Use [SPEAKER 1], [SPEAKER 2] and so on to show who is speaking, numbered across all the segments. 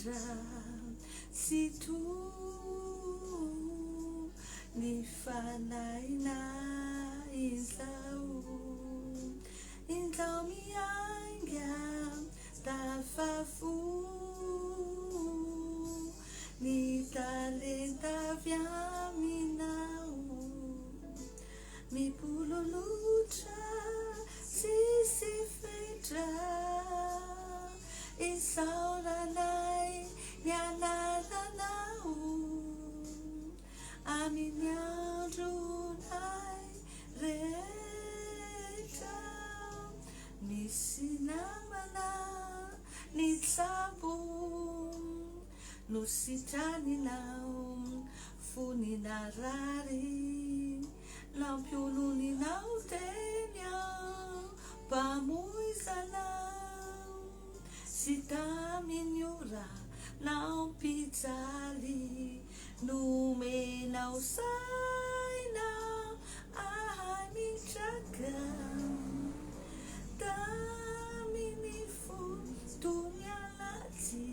[SPEAKER 1] Andriamanitra Tsitoha ny fanahinay izao. Injao miainga tafafoha ny talenta avy aminao. Mipololotra tsisy fetra Isaoranay ny anaranao Amin'ny andronay rehetra Nisy namana nitsabo Nositraninao fony narary Nampiononinao teny am-pamoizana Sy tamin'ny ora nampijaly Nomenao saina ahay mitraka Tamin'ny fo tony anaty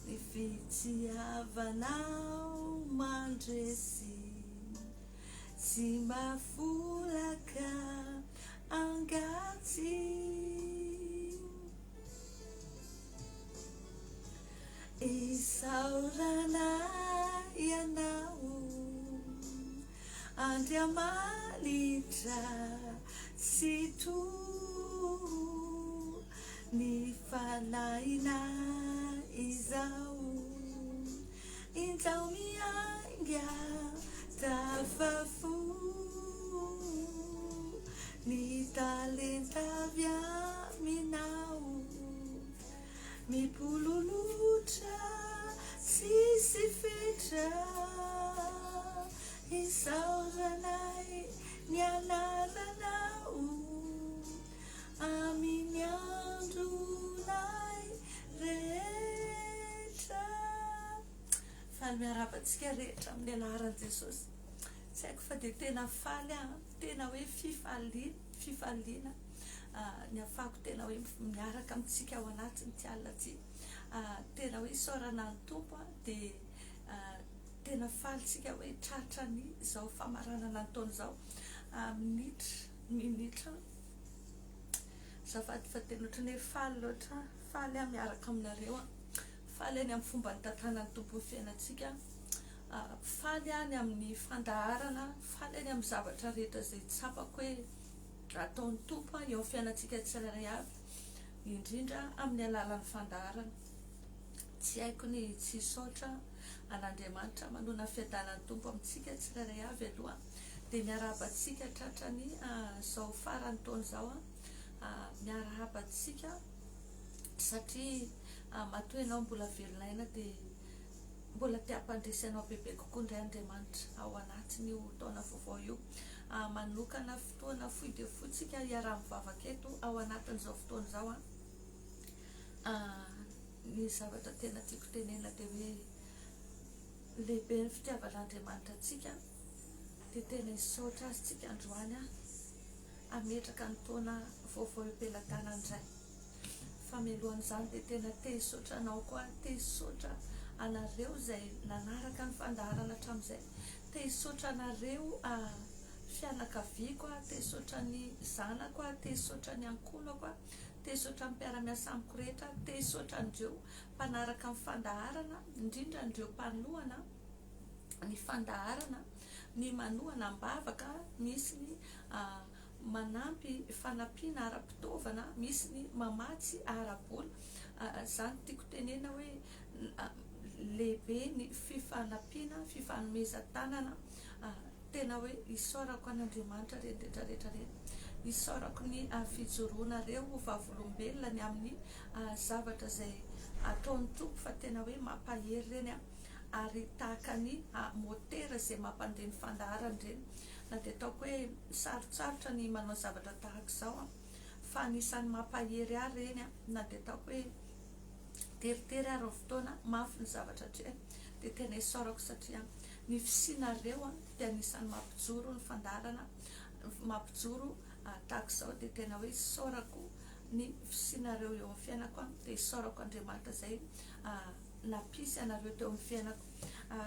[SPEAKER 1] Ny fitiavanao mandresy Tsy mba folaka angatsy Isaorana Ianao Andriamanitra Tsitoha Ny fanahinay izao Injao miainga tafafoha Ny talenta avy aminao Mipololotra tsisy fetra Isaoranay ny anaranao Amin'ny andronay rehetra. Faly miarahaba antsika rehetra amin'ny anaran'i Jesosy. Tsy haiko fa dia tena faly aho, tena hoe fifaliana, fifaliana ny afako tena hoe miaraka amintsika ao anatin'ity alina ity. Tena hoe isaorana ny Tompo dia tena faly tsika hoe tratra ny izao famaranana ny taona izao. Minitra, minitra. Azafady fa tena ohatran'ny hoe faly loatra aho, faly aho miaraka aminareo an, faly aho ny amin'ny fomba nitantanan'ny Tompo ny fiainantsika, faly aho ny amin'ny fandaharana, faly aho ny amin'ny zavatra rehetra izay tsapako hoe ataon'ny Tompo eo amin'ny fiainantsika tsirairay avy, indrindra amin'ny alalan'ny fandaharana. Tsy haiko ny tsy hisaotra an'Andriamanitra manoana ny fiadanan'ny Tompo amintsika tsirairay avy aloha. Dia miarahaba antsika tratrany izao faran'ny taona izao an. Miarahaba antsika satria matoa ianao mbola velon'aina dia mbola te hampandresy anao bebe kokoa indray Andriamanitra ao anatin'io taona vaovao io. Manokana fotoana fohy dia fohy tsika hiaraha-mivavaka eto ao anatin'izao fotoana izao an. Ny zavatra tena tiako tenenina dia hoe lehibe ny fitiavan'Andriamanitra antsika dia tena hisaotra Azy tsika androany an, hametraka ny taona vaovao eo am-pelatanany indray. Fa mialohan'izany dia tena te hisaotra anao koa aho, te hisaotra anareo izay nanaraka ny fandaharana hatramin'izay, te hisaotra anareo fianakaviako aho, te hisaotra ny zanako aho, te hisaotra ny ankohonako aho, te hisaotra ny mpiara-miasa amiko rehetra aho, te hisaotra an'ireo mpanaraka ny fandaharana, indrindra an'ireo mpanohana ny fandaharana, ny manohana am-bavaka, misy ny manampy fanampiana ara-pitaovana, misy ny mamatsy ara-bola. Izany tiako tenena hoe lehibe ny fifanampiana, fifanomezan-tanana. Tena hoe isaorako an'Andriamanitra ireny rehetra rehetra ireny. Isaorako ny fijoroanareo ho vavolombelona ny amin'ny zavatra izay ataon'ny Tompo fa tena hoe mampahery ireny an! Ary tahaka ny motera izay mampandeha ny fandaharana ireny. Na dia ataoko hoe sarotsarotra ny manao zavatra tahaka izao an! Fa anisan'ny mampahery ahy ireny an! Na dia ataoko hoe teritery ary ny fotoana, mafy ny zavatra atrehina dia tena isaorako satria ny fisianareo dia anisan'ny mampijoro ny fandaharana, mampijoro tahaka izao dia tena hoe isaorako. ny fisianareo eo amin'ny fiainako dia isaorako Andriamanitra izay nampisy anareo teo amin'ny fiainako.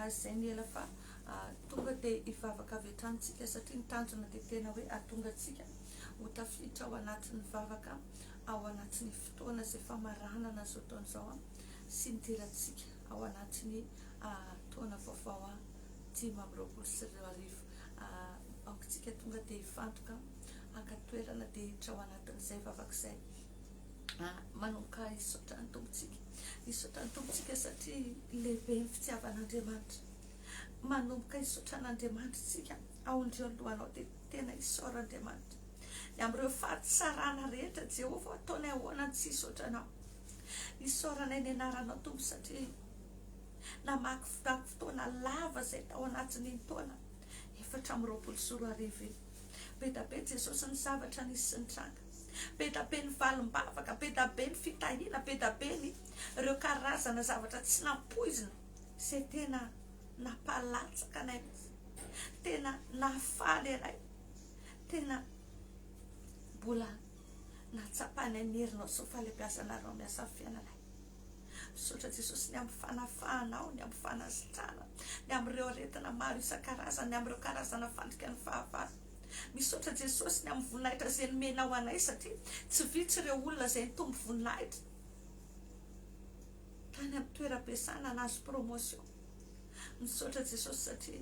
[SPEAKER 1] Izay ny ela fa tonga dia hivavaka avy hatrany tsika satria ny tanjona dia tena hoe hahatonga antsika ho tafiditra ao anatin'ny vavaka ao anatin'ny fotoana izay famaranana izao taona izao sy nidirantsika ao anatin'ny taona vaovao 2025. Aoka tsika tonga dia hifantoka haka toerana dia hiditra ao anatin'izay vavaka izay. Manomboka hisaotra ny Tompontsika. Hisaotra ny Tompontsika satria lehibe ny fitiavan'Andriamanitra. Manomboka hisaotra an'Andriamanitra isika. Aondreo ny lohanao dia tena hisaora Andriamanitra. Ny amin'ireo fahatsarana rehetra, Jehovah, ataonay ahoana ny tsy hisaotra Anao. Isaoranay ny anaranao Tompo satria namaky fotoana lava izay tao anatin'iny taona 2024 iny. Be da be Jesosy ny zavatra nisy sy nitranga. Be da be ny valim-bavaka, be da be ny fitahiana, be da be ny ireo karazana zavatra tsy nampoizina izay tena nampalatsaka anay mihitsy. Tena nahafaly anay. Tena mbola nahatsapanay ny herinao sy ny fahalebiazanareo miasa amin'ny fiainanay. Misaotra Jesosy ny amin'ny fanafahanao, ny amin'ny fanasitranana, ny amin'ireo aretina maro isan-karazany, ny amin'ireo karazana fandrika ny fahavalo. Misaotra Jesosy ny amin'ny voninahitra izay nomenao anay satria tsy vitsy ireo olona izay nitombo voninahitra tany amin'ny toeram-piasana nahazo promotion. Misaotra Jesosy satria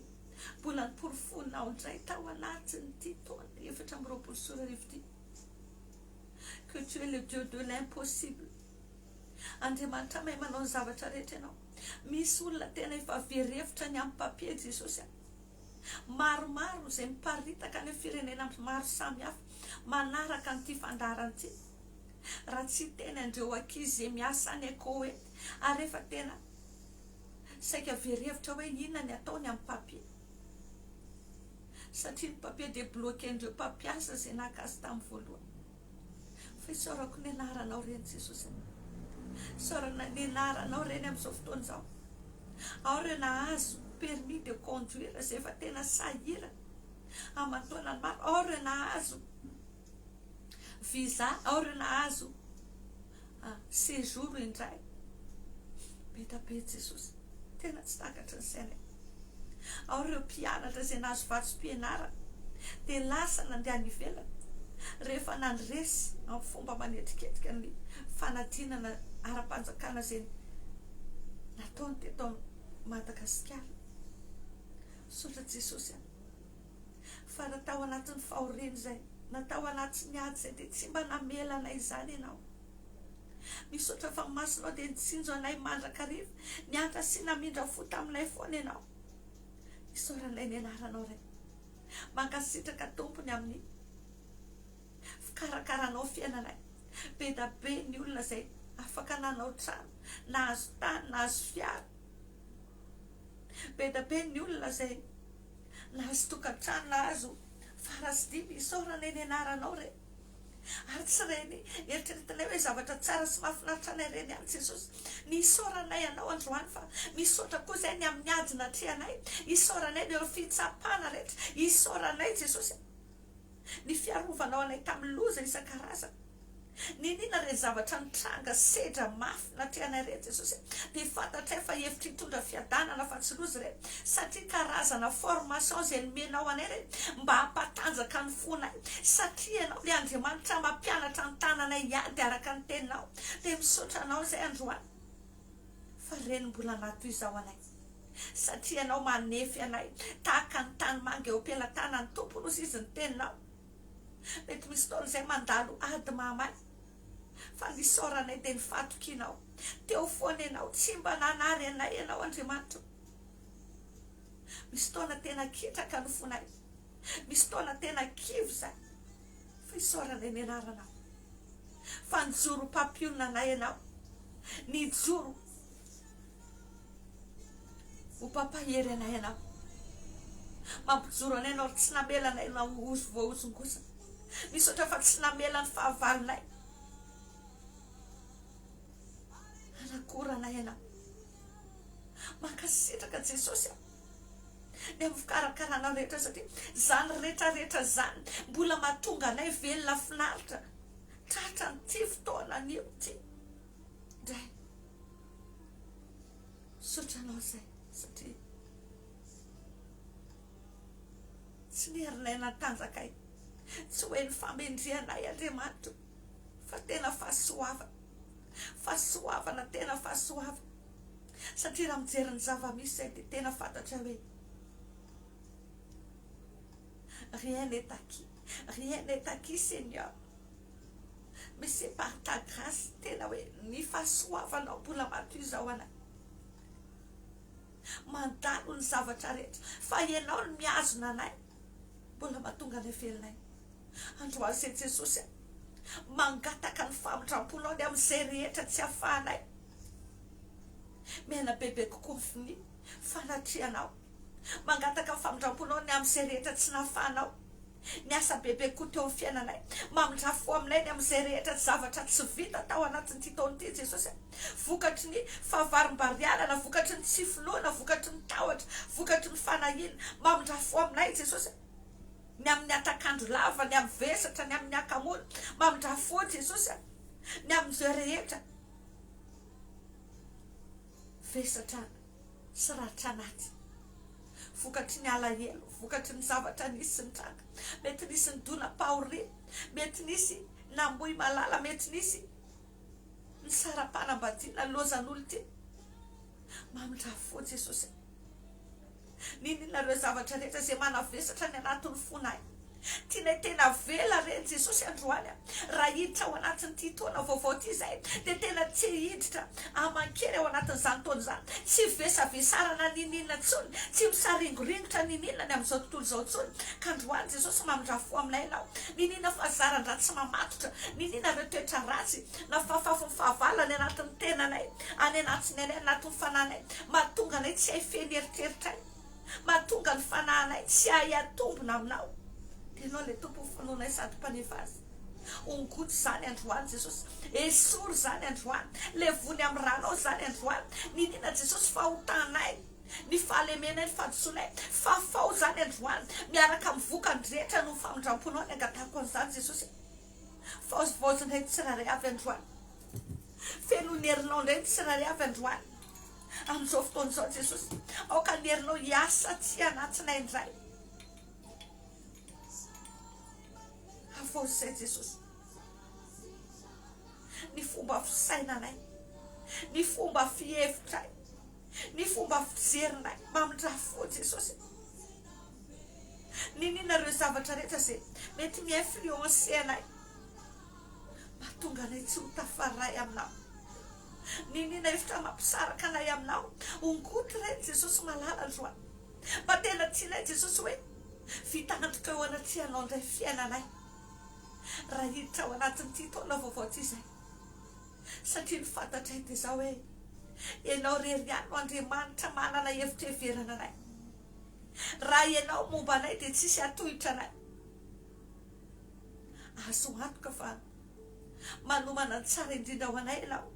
[SPEAKER 1] mbola noporofoinao indray tao anatin'ity taona 2024 ity que tu es le Dieu de l'impossible. Andriamanitra mahay manao ny zavatra rehetra ianao. Misy olona tena efa very hevitra ny amin'ny papier Jesosy a. Maromaro izay miparitaka any amin'ny firenena maro samihafa manaraka an'ity fandaharana ity. Raha tsy hiteny an'ireo ankizy izay miasa any Koety ary efa tena saika very hevitra hoe inona ny ataony amin'ny papier. Satria ny papier dia bloquer-ndreo mpampiasa izay naka azy tamin'ny voalohany. Fa isaorako ny anaranao reny Jesosy a. Isaorana ny anaranao reny amin'izao fotoana izao. Ao ireo nahazo permis de conduire izay efa tena sahirana aman-taonany maro. Ao ireo nahazo visa, ao ireo nahazo séjour indray. Be da be Jesosy. Tena tsy takatry ny sainay. Ao ireo mpianatra izay nahazo vatsim-pianarana dia lasa nandeha any ivelany rehefa nandresy amin'ny fomba manetriketrika ny fanadinana ara-panjakana izay nataony teto Madagasikara. Misaotra Jesosy a! Fa raha tao anatin'ny fahoriana izay, na tao anatin'ny ady izay dia tsy mba namela anay izany Ianao. Misaotra fa ny masonao dia nitsinjo anay mandrakariva, niantra sy namindra fo taminay foana Ianao. Isaoranay ny anaranao Ray. Mankasitraka Tompo ny amin'ny fikarakaranao fiainanay. Be da be ny olona izay afaka nanao trano, nahazo tany, nahazo fiara. Be da be ny olona izay nahazo tokantrano, nahazo fara sy dimy. Isaoranay ny anaranao Ray. Ary tsy ireny eritreretinay hoe zavatra tsara sy mahafinaritra anay ireny ihany Jesosy. Ny isaoranay Anao androany fa misaotra koa izay ny amin'ny ady natrehanay, isaoranay ny eo fitsapana rehetra, isaoranay Jesosy ny fiarovanao anay tamin'ny loza isan-karazany. Niniana ireny zavatra nitranga sedra mafy natrehanay ireny Jesosy dia fantatray fa hevitra hitondra fiadanana fa tsy loza ireny satria karazana formation izay nomenao anay ireny mba hampatanjaka ny fonay satria ianao ilay Andriamanitra mampianatra ny tananay hiady araka ny teninao dia misaotra anao izay androany fa ireny mbola natohizao anay satria ianao manefy anay tahaka ny tanimanga eo am-pelatanan'ny Tompo no izy ny teninao Mety misy taona izay mandalo ady mahamay fa ny isaoranay dia ny fahatokianao. Teo foana ianao, tsy mba nanary anay ianao Andriamanitra o. Misy taona tena ketraka ny fonay, misy taona tena kivy izay fa isaoranay ny anaranao. Fa nijoro mpampionona anay ianao, nijoro Ho mpampahery anay Ianao. Mampijoro anay Ianao ary tsy namela anay ho voahozongozona. Misaotra fa tsy namela ny fahavalonay hanakora anay Ianao. Mankasitraka Jesosy a. Ny amin'ny fikarakaranao rehetra satria izany rehetra rehetra izany mbola mahatonga anay velona finaritra. Tratra an'ity fotoana anio ity indray. Misaotra anao izay satria tsy ny herinay natanjakay, tsy hoe ny famendrehanay Andriamanitra fa tena fahasoavana, fahasoavana, tena fahasoavana. Satria raha mijery ny zava-misy izay dia tena fantatra hoe rien n'est acquis, rien n'est acquis Seigneur. Mais c'est par ta grâce, tena hoe ny fahasoavanao mbola matoy izao anay. Mandalo ny zavatra rehetra fa ianao no mihazona anay, mbola mahatonga anay velona aina. Androany izay Jesosy a, mangataka ny famindramponao ny amin'izay rehetra tsy afahanay miaina bebe kokoa ny fanatrehanao. Mangataka ny famindramponao ny amin'izay rehetra tsy nahafahanao niasa bebe kokoa teo amin'ny fiainanay. Mamindrà fo aminay ny amin'izay rehetra zavatra tsy vita tao anatin'ity taona ity Jesosy a. Vokatry ny fahavarimbarianana, vokatry ny tsy finoana, vokatry ny tahotra, vokatry ny fanahiana. Mamindrà fo aminay Jesosy a. Ny amin'ny hatak'andro lava, ny amin'ny vesatra, ny amin'ny hakamoana. Mamindrà fo Jesosy a. Ny amin'izay rehetra vesatra sy ratra anaty. Vokatry ny alahelo, vokatry ny zavatra nisy nitranga. Mety nisy nidonam-pahoriana, mety nisy namoy malala, mety nisy nisara-panambadiana, lozan'olon-tiana. Mamindrà fo Jesosy a. N'inon'inona ireo zavatra rehetra izay manavesatra ny anatin'ny fonay. Tianay tena avela ireny Jesosy androany a. Raha hiditra ao anatin'ity taona vaovao ity izahay dia tena tsy hiditra aman-kery ao anatin'izany taona izany. Tsy vesavesarana n'inon'inona intsony, tsy misaringoringotra n'inon'inona ny amin'izao tontolo izao intsony. Ka androany Jesosy mamindrà fo aminay Ianao. N'inon'inona fahazaran-dratsy mamatotra, n'inon'inona ireo toetra ratsy na fahafafin'ny fahavalo any anatin'ny tenanay, any anatin'ny ainay, any anatin'ny fanahinay, mahatonga anay tsy hay feno eritreritray, mahatonga ny fanahinay tsy hay atombina aminao. Dia Ianao ilay Tompon'ny finoanay sady Mpanefa azy. Ongoty izany androany Jesosy. Esory izany androany. Levony amin'ny ranao izany androany. Niniana Jesosy fahotanay, ny fahalemenay, ny fahadisoanay. Fafao izany androany. Miaraka amin'ny vokany rehetra noho ny famindram-ponao ny angatahako an'izany Jesosy. Vaozivaozy indray ny tsirairay avy androany. Feno ny herinao indray ny tsirairay avy androany. Amin'izao fotoana izao Jesosy, aoka ny herinao hiasa aty anatinay indray. Havaozy izay Jesosy. Ny fomba fisainanay, ny fomba fihevitray, ny fomba fijerinay, mamindrà fo Jesosy. Niniana ireo zavatra rehetra izay mety mi-influencer anay, mahatonga anay tsy ho tafaray aminao. Niniana hevitra mampisaraka anay aminao. Ongoty ireny Jesosy malala androany. Mba tena tianay Jesosy hoe vita antoka eo anatrehanao indray fiainanay. Raha hiditra ao anatin'ity taona vaovao ity izay. Satria ny fantatray dia izao hoe Ianao irery ihany no Andriamanitra manana hevitra heverana anay. Raha ianao momba anay dia tsisy hatohitra anay. Azo antoka fa manomana ny tsara indrindra ho anay ianao.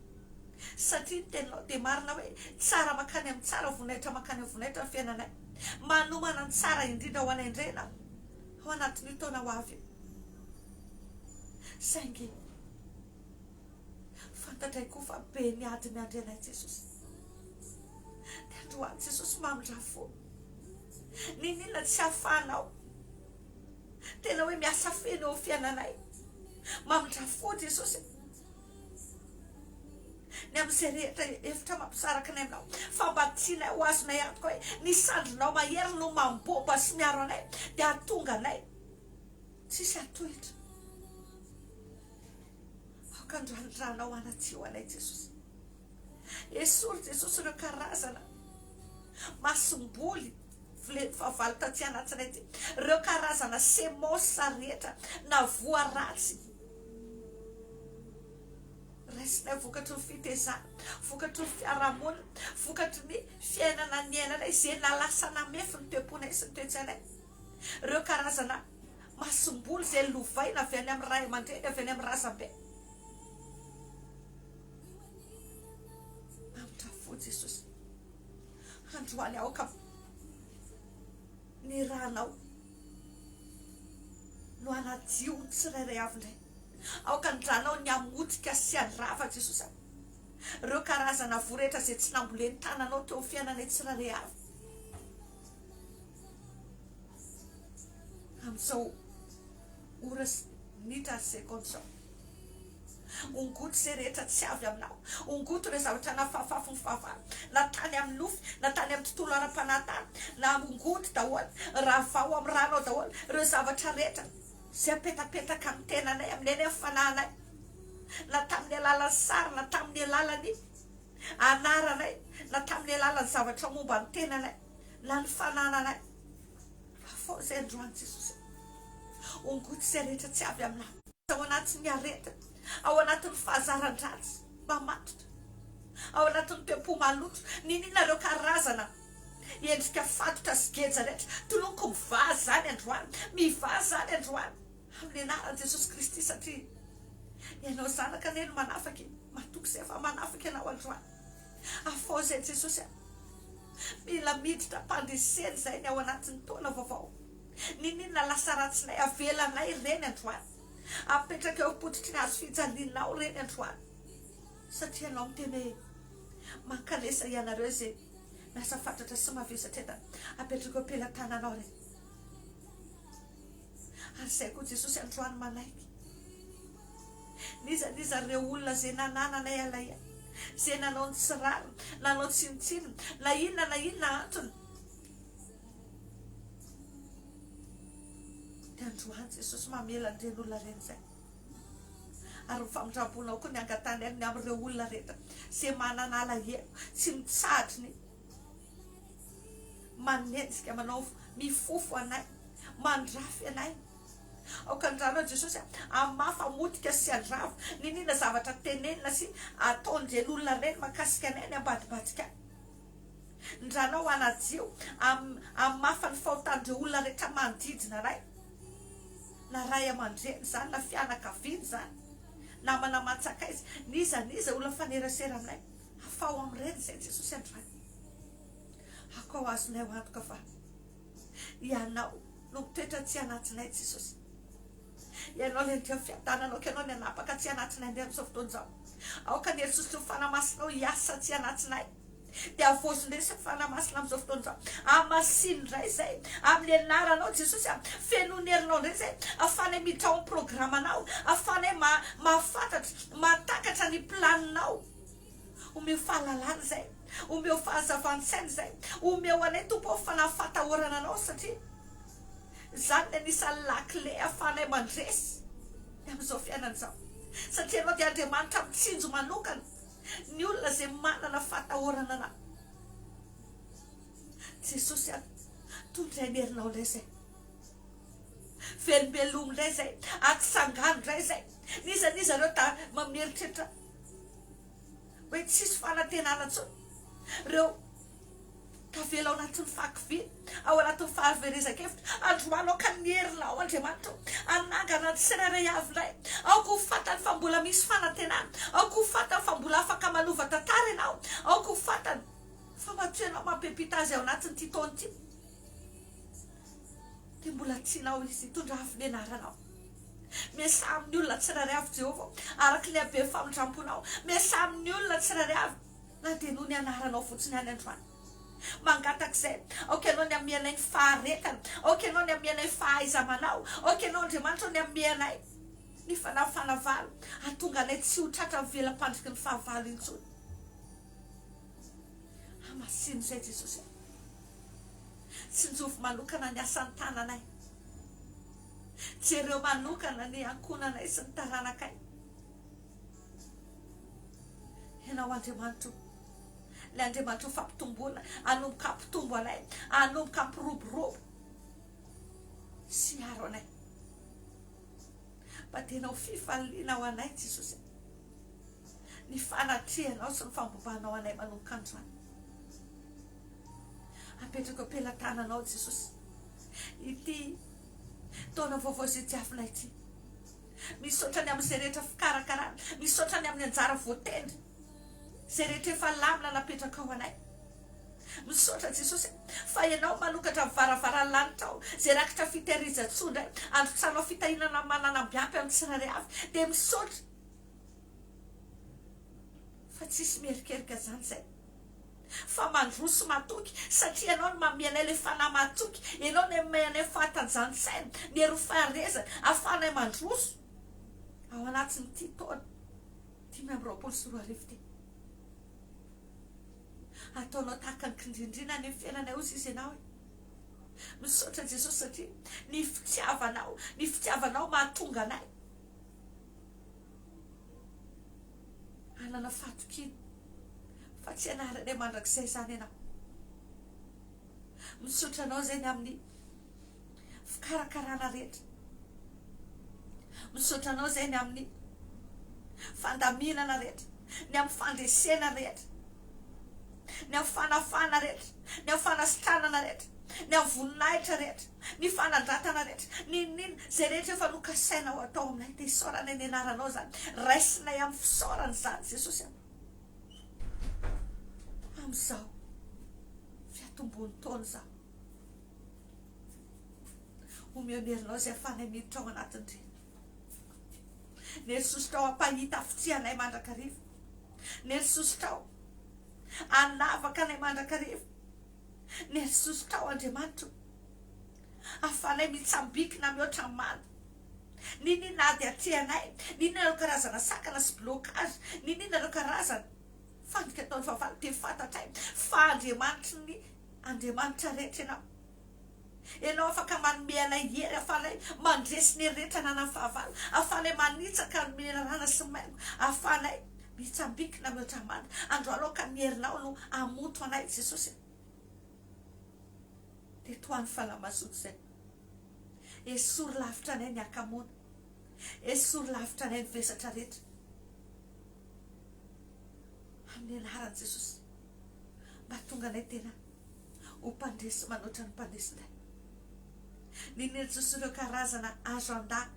[SPEAKER 1] Satria ny teninao dia marina hoe tsara mankany amin'ny tsara, voninahitra mankany amin'ny voninahitra ny fiainanay. Manomana ny tsara indrindra ho anay indray ianao ao anatin'io taona ho avy io. Saingy Fantatray koa fa be ny ady miandry anay Jesosy. Dia androany Jesosy mamindra fo. Niniana tsy ahafahanao. Tena hoe miasa feno eo amin'ny fiainanay. Mamindra fo Jesosy. Ny amin'izay rehetra hevitra mampisaraka anay aminao. Fa mba tianay ho azonay antoka hoe ny sandrinao mahery no mambomba sy miaro anay dia hahatonga anay tsisy hatohitra. Aoka ny ranondrano hanadio anay Jesosy. Esory Jesosy ireo karazana masomboly fahavalo taty anatinay ity. Ireo karazana semence rehetra na voa ratsy. Raisinay vokatry ny fitezana, vokatry ny fiarahamonina, vokatry ny fiainana niainanay izay nalasa namefy ny toe-ponay sy ny toe-tsainay. Ireo karazana Masomboly izay lovaina avy any amin'ny ray aman-dreny, avy any amin'ny razambe. Mamindra fo Jesosy. Androany aoka ny ranao no hanadio ny tsirairay avy indray. Aoka ny ranao ny hamotika sy handrava Jesosy a. Ireo karazana voa rehetra izay tsy nambolen'ny tananao teo amin'ny fiainanay tsirairay avy. Amin'izao ora sy minitra ary seconde izao. Ongoty izay rehetra tsy avy aminao. Ongoty ireo zavatra nafafafy ny fahavalo, na tany amin'ny nofy, na tany amin'ny tontolo ara-panahy tany, na ongoty daholo, ravao amin'ny ranao daholo ireo zavatra rehetra izay apetapetaka amin'ny tenanay, amin'ny ainay, amin'ny fanahinay, na tamin'ny alalan'ny sary, na tamin'ny alalan'ny anaranay, na tamin'ny alalan'ny zavatra momba ny tenanay, na ny fanananay. Ravao izay androany Jesosy. Ongoty izay rehetra tsy avy aminao. Ao anatin'ny aretina, ao anatin'ny fahazaran-dratsy mamatotra, ao anatin'ny toe-po maloto, n'inon'inona ireo karazana endrika fatotra sy geja rehetra, tononiko mivaha izany androany, mivaha izany androany, amin'ny anaran'i Jesosy Kristy, satria Ianao Zanaka anie no manafaka e, matoky izay fa manafaka Ianao androany. Afaho izay Jesosy a. Mila miditra am-pandresena izay ny ao anatin'ny taona vaovao. N'inon'inona lasa ratsinay, avelanay ireny androany. Apetraka eo am-pototry ny hazo fijalianao ireny androany. Satria ianao miteny hoe, Mankalesa ianareo izay miasa fatratra sy mavesatra entana. Apetraka eo am-pelatananao ireny. Ary izay koa Jesosy androany manaiky. N'iza n'iza ireo olona izay nanananay alahelo, izay nanao ny tsy rariny, nanao tsinontsinona, na inona na inona antony, Dia androany Jesosy mamela an'ireny olona ireny izay. Ary ny famindram-ponao koa ny angatahany ny amin'ireo olona rehetra izay manana alahelo, tsy mitsahatra ny manenjika, manao mifofo anay, mandrafy anay. Aoka ny ranao Jesosy hamafa motika sy handrava n'inona zavatra tenenina sy ataon'ireny olona ireny mahakasika anay any ambadibadika any. Ny ranao hanadio hamafa ny fahotan'ireo olona rehetra manodidina anay, na ray aman-dreny izany, na fianakaviana izany, namana aman-tsakaiza, n'iza n'iza olona mifanerasera aminay. Afaho amin'ireny izay Jesosy androany. Akao azonay ho antoka fa Ianao no mitoetra aty anatinay Jesosy. Ianao ilay Andrian'ny fiadanana, aoka Ianao ny hanapaka aty anatinay indray amin'izao fotoana izao. Aoka ny hery sosotry ny Fanahy Masinao hiasa aty anatinay. Dia havaozy indray ny Fanahy Masina amin'izao fotoana izao. Hamasino indray izay amin'ny anaranao Jesosy a. Fenoy ny herinao indray izay. Ahafahanay miditra ao amin'ny programanao. Ahafahanay mahafantatra, mahatakatra ny planinao. Omeo fahalalana izay. Omeo fahazavan-tsaina izay. Omeo anay Tompo ô fanahy fahatahorana Anao satria izany no anisan'ny lakile ahafahanay mandresy ny amin'izao fiainana izao. Satria Ianao dia Andriamanitra mitsinjo manokana ny olona izay manana fahatahorana Anao. Jesosy a, tondray ny herinao indray izay. Velombelomy indray izay. Atsangano indray izay. N'iza n'iza ireo ta mieritreritra hoe tsisy fanantenana intsony. Ireo tavela ao anatin'ny fahakiviana, ao anatin'ny fahaverezan-kevitra. Androany aoka ny herinao, Andriamanitra ô, hanangana ny tsirairay avy indray. Aoka ho fantany fa mbola misy fanantenana. Aoka ho fantany fa mbola afaka manova tantara ianao. Aoka ho fantany fa matoa ianao mampiampita azy ao anatin'ity taona ity, dia mbola tianao izy. Tondravo ny anaranao. Miasà amin'ny olona tsirairay avy, Jehovah ô, araka ny haben'ny famindram-ponao. Miasà amin'ny olona tsirairay avy, na dia noho ny anaranao fotsiny ihany androany. Mangataka izay. Aoka Ianao ny hameanay ny faharetana. Aoka Ianao ny hameanay fahaiza-manao. Aoka Ianao, Andriamanitra ô, ny hameanay ny fanahy fanavalo, hahatonga anay tsy ho tratran'ny vela-pandriky ny fahavalo intsony. Hamasino izay, Jesosy ô. Tsinjovy manokana ny asan'ny tananay. Jereo manokana ny ankohonanay sy ny taranakay. Ianao Andriamanitro, ilay Andriamanitro fampitomboana, hanomboka hampitombo anay, hanomboka hampiroborobo sy hiaro anay. Mba tena ho fifaliana ho anay Jesosy ny fanatrehanao sy ny fambombanao anay manomboka androany. Apetrako am-pelatananao Jesosy ity taona vaovao izay diavina ity. Misaotra ny amin'izay rehetra fikarakarana, misaotra ny amin'ny anjara voatendry, izay rehetra efa lamina napetrakao anay. Misaotra Jesosy fa Ianao manokatra ny varavaran'ny lanitra ao, izay rakitra fitehirizan-tsoa indray, androtsahanao fitahiana mananambiampy amin'ny tsirairay avy. Dia misaotra fa tsisy mierikerika izany izay. Fa mandroso matoky satria Ianao no manome anay ilay fanahy mahatoky, Ianao no manome anay fahatanjahan-tsaina, ny herin'ny faharezana, ahafahanay mandroso ao anatin'ity taona 2025 ity. Ataonao tahaka ny kindrindrina ny fiainanay hozy izy ianao e. Misaotra Jesosy satria ny fitiavanao, ny fitiavanao mahatonga anay hanana fahatokiana fa tsy anaranay mandrakizay izany ianao. Misaotra anao izay ny amin'ny fikarakarana rehetra. Misaotra anao izay ny amin'ny fandaminana rehetra, ny amin'ny fandresena rehetra, ny amin'ny fanafahana rehetra, ny amin'ny fanasitranana rehetra, ny amin'ny voninahitra rehetra, ny fanandratana rehetra, n'inon'inona izay rehetra efa nokasainao atao aminay dia isaoranay ny anaranao izany. Raisinay amin'ny fisaorana izany Jesosy a. Amin'izao fiatombohan'ny taona izao. Omeo ny herinao izay ahafahanay miditra ao anatin'ireny. Ny hery sosotrao hampahita fitia anay mandrakariva. Ny hery sosotrao hanavaka anay mandrakariva. Ny hery sosotrao Andriamanitro ahafahanay mitsambikina mihoatra ny manda. N'inon'inona ady atrehanay, n'inon'inona ireo karazana sakana sy blocage, n'inon'inona ireo karazana fandrika ataon'ny fahavalo dia fantatray fa Andriamanitry ny Andriamanitra rehetra Ianao. Ianao afaka manome anay hery ahafahanay mandresy ny hery rehetra ananan'ny fahavalo, ahafahanay manitsaka ny menarana sy ny maingo, ahafahanay mitsambikina mihoatra ny manda. Androany aoka ny herinao no hamonto anay Jesosy a. Dia tohano fanahy mazoto izay. Esory lavitra anay ny hakamoana. Esory lavitra anay ny vesatra rehetra. Amin'ny anaran'i Jesosy. Mba tonga anay tena ho mpandresy manoatra ny mpandresy indray. Niniry Jesosy ireo karazana agenda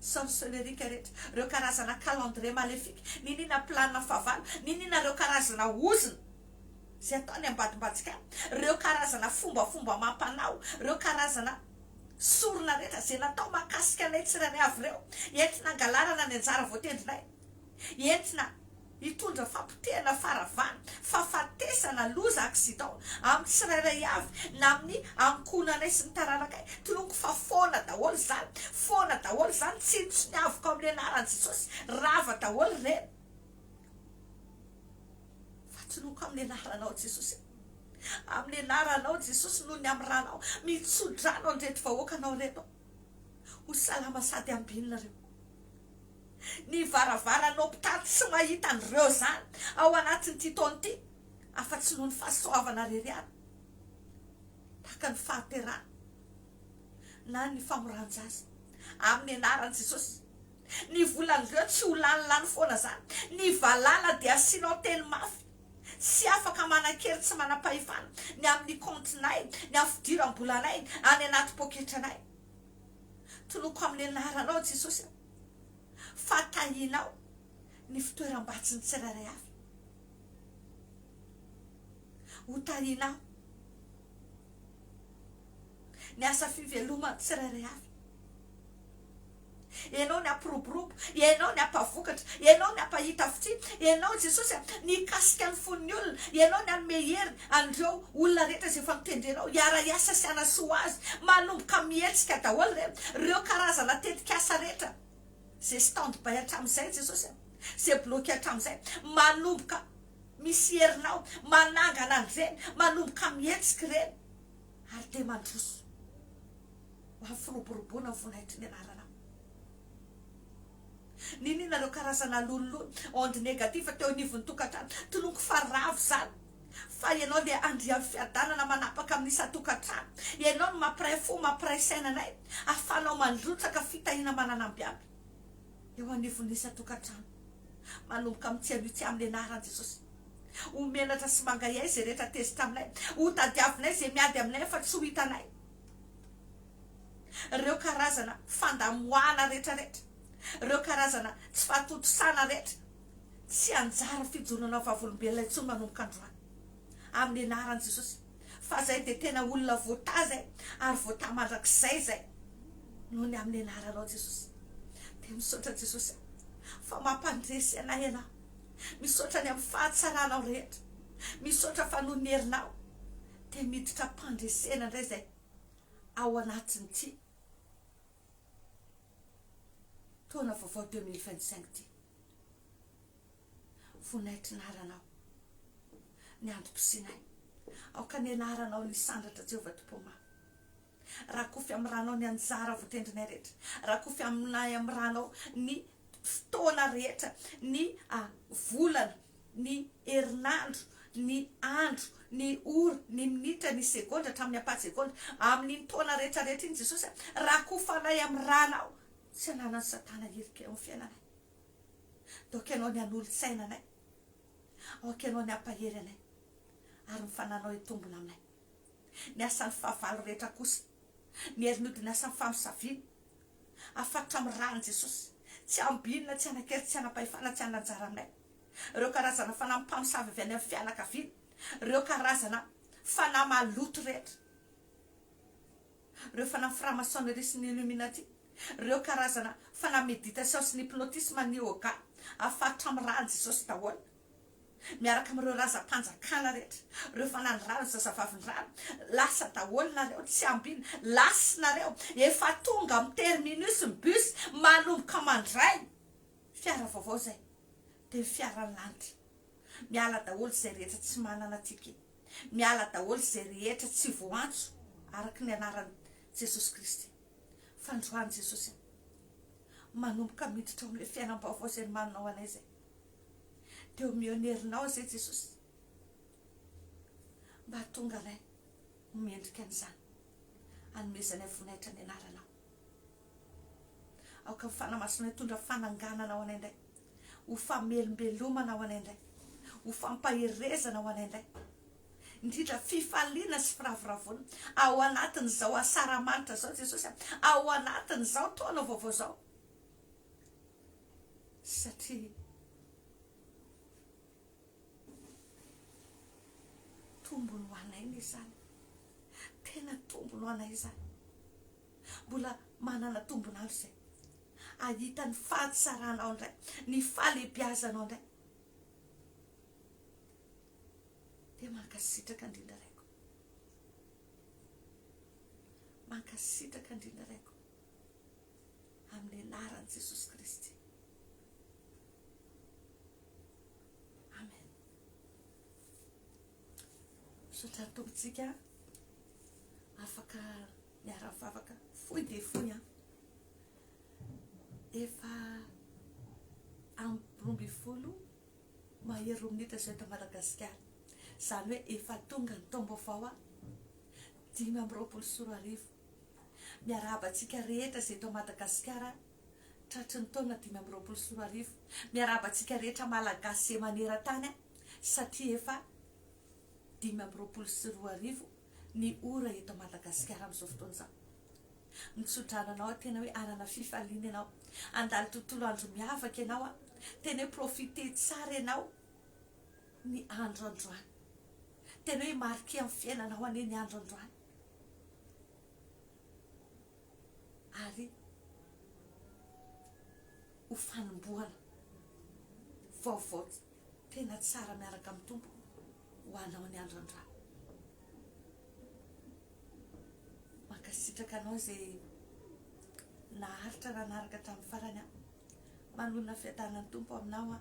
[SPEAKER 1] sorcelerique rehetra, ireo karazana calendrier maléfique, niniana planina fahavalo, niniana ireo karazana ozona izay ataony ambadimbadika any, ireo karazana fombafomba amam-panao, ireo karazana sorona rehetra izay natao mahakasika anay tsirairay avy ireo, entina angalarana ny anjara voatendrinay. Entina hitondra fapotehana, faharavana, fahafatesana, loza, accident, amin'ny tsirairay avy na amin'ny ankohonanay sy ny taranakay. Tononiko fa foana daholo izany, foana daholo izany, tsinontsiniaviko amin'ny anaran'i Jesosy, rava daholo ireny. Fa tononiko amin'ny anaranao Jesosy, amin'ny anaranao Jesosy noho ny amin'ny ranao, mitsodrano an'ireto vahoakanao ireto. Ho salama sady ambinina ireo. Ny varavaran'ny hopitaly tsy mahita an'ireo izany ao anatin'ity taona ity afa-tsy noho ny fahasoavana irery ihany, tahaka ny fahaterahana na ny famoran-jaza. Amin'ny anaran'i Jesosy. Ny volan'ireo tsy ho lanilany foana izany. Ny valala dia asianao teny mafy. Tsy afaka manan-kery tsy manam-pahefana ny amin'ny kaontinay, ny amin'ny fidiram-bolanay any anaty poketranay. Toloko amin'ny anaranao Jesosy a, fa tahinao ny fitoeram-batsin'ny tsirairay avy. Ho tahinao ny asa fiveloman'ny tsirairay avy. Ianao ny hampiroborobo, Ianao ny hampavokatra, Ianao ny hampahita fitia, Ianao Jesosy a, ny hikasika ny fon'ny olona, Ianao ny hanome hery an'ireo olona rehetra izay efa notendrenao hiara-hiasa sy hanasoa azy. Manomboka mihetsika daholo ireny, ireo karazana tetikasa rehetra izay stand by hatramin'izay Jesosy a, izay bloqué hatramin'izay, manomboka misy herinao manangana an'ireny, manomboka mihetsika ireny ary dia mandroso. Ho amin'ny firoboroboana ny voninahitry ny anaranao. Niniana ireo karazana lonilony, ondes négatives teo anivon'ny tokantrano. Tononiko fa ravo izany. Fa Ianao dia Andrian'ny fiadanana manapaka amin'ny isan-tokantrano. Ianao no mampiray fo, mampiray saina anay. Ahafahanao mandrotsaka fitahiana mananambiamby eo anivon'ny isan-tokantrano. Manomboka amin'ity anio ity amin'ny anaran'i Jesosy. Ho menatra sy mangahiahy izay rehetra tezitra aminay. Ho tadiavinay izay miady aminay fa tsy ho hitanay. Ireo karazana fandamoahana rehetrarehetra, ireo karazana tsy fahatontosana rehetra, tsy anjara fijoroana vavolombelona intsony manomboka androany. Amin'ny anaran'i Jesosy. Fa zay dia tena olona voatahy zay ary voatahy mandrakizay zay noho ny amin'ny anaranao Jesosy. Dia misaotra Jesosy fa mampandresy anay ianao. Misaotra ny amin'ny fahatsaranao rehetra. Misaotra fa noho ny herinao dia miditra am-pandresena indray zay ao anatin'ity taona vaovao 2025 ity. Voninahitry ny anaranao ny antom-pisianay. Aoka ny anaranao no hisandratra Jehovah Tompo maro. Rakofy amin'ny ranao ny anjara voatendrinay rehetra. Rakofy aminay amin'ny ranao ny fotoana rehetra, ny volana, ny herinandro, ny andro, ny ora, ny minitra, ny segondra hatramin'ny ampaha-tsegondra. Amin'iny taona rehetra rehetra iny Jesosy a, rakofanay amin'ny ranao. Tsy ananan'i Satana hirika eo amin'ny fiainanay. Aoka Ianao ny hanolo-tsaina anay. Aoka Ianao ny hampahery anay. Ary ny fananao hitombina aminay. Ny asan'ny fahavalo rehetra kosa, ny herin'odin'ny asan'ny famosaviana, afatotra amin'ny ran'i Jesosy. Tsy ambinina, tsy hanan-kery, tsy hanam-pahefana, tsy hanan-anjara aminay. Ireo karazana fanahy mpamosavy avy any amin'ny fianakaviana, ireo karazana fanahy maloto rehetra. Ireo fanahy franc-maçonnerie sy ny illuminati, ireo karazana fanahy méditation sy ny hypnotisme, ny yoga, afaritra amin'ny ràn'i Jesosy daholo, miaraka amin'ireo razam-panjakana rehetra, ireo fanahy ny rano, zazavavin'ny rano, lasa daholo nareo, tsy ambina, lasa nareo, efa tonga amin'ny terminus ny bus, manomboka mandray fiara vaovao izay, dia ny fiaran'ny lanitra, miala daholo izay rehetra tsy manana ticket. Miala daholo izay rehetra tsy voantso araka ny anaran'i Jesosy Kristy. Fandroan'i Jesosy a. Manomboka miditra ao amin'ilay fiainam-baovao izay nomaninao anay izay. Dia omeo ny herinao izay Jesosy. Mba hahatonga anay ho mendrika an'izany. Hanomezanay voninahitra ny anaranao. Aoka ny Fanahy Masinao hitondra fananganana ho anay indray, ho famelombelomana ho anay indray, ho fampaherezana ho anay indray, indrindra fifaliana sy firavoravoana ao anatin'izao asaramanitra izao Jesosy a, ao anatin'izao taona vaovao izao, satria tombony ho anay ny izany, tena tombony ho anay izany. Mbola manana tombon'andro izay hahita ny fahatsaranao indray, ny fahalehibiazanao indray. Dia mankasitraka indrindra Raiko. Mankasitraka indrindra Raiko. Amin'ny anaran'i Jesosy Kristy. Amen. Misaotra ny Tompontsika afaka miara-mivavaka fohy dia fohy an. Efa amin'ny 12 mahery roa minitra izao eto Madagasikara. Izany hoe efa tonga ny taom-baovao an, 2025. Miarahaba antsika rehetra izay eto Madagasikara tratry ny taona 2025. Miarahaba antsika rehetra Malagasy izay maneran-tany an, satria efa 2025 ny ora eto Madagasikara amin'izao fotoana izao. Mitsodrano anao aho tena hoe hanana fifaliana ianao. Handalo tontolo andro miavaka ianao an. Tena hoe profiter tsara ianao ny andro androany. Tena hoe marquer amin'ny fiainanao anie ny andro androany. Ary ho fanombohana vaovao tena tsara miaraka amin'ny Tompo ho anao ny andro androany. Mankasitraka anao izay naharitra nanaraka hatramin'ny farany aho. Manonona fiadanan'ny Tompo aminao aho.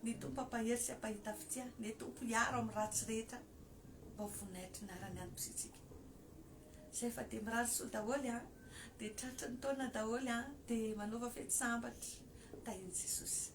[SPEAKER 1] Ny Tompo hampahery sy hampahita fitia. Ny Tompo hiaro amin'ny ratsy rehetra mba ho voninahitry ny anarany antom-pisiantsika. Izay fa dia mirary soa daholo an! Dia tratry ny taona daholo an! Dia manaova fety sambatra. Tahin'i Jesosy.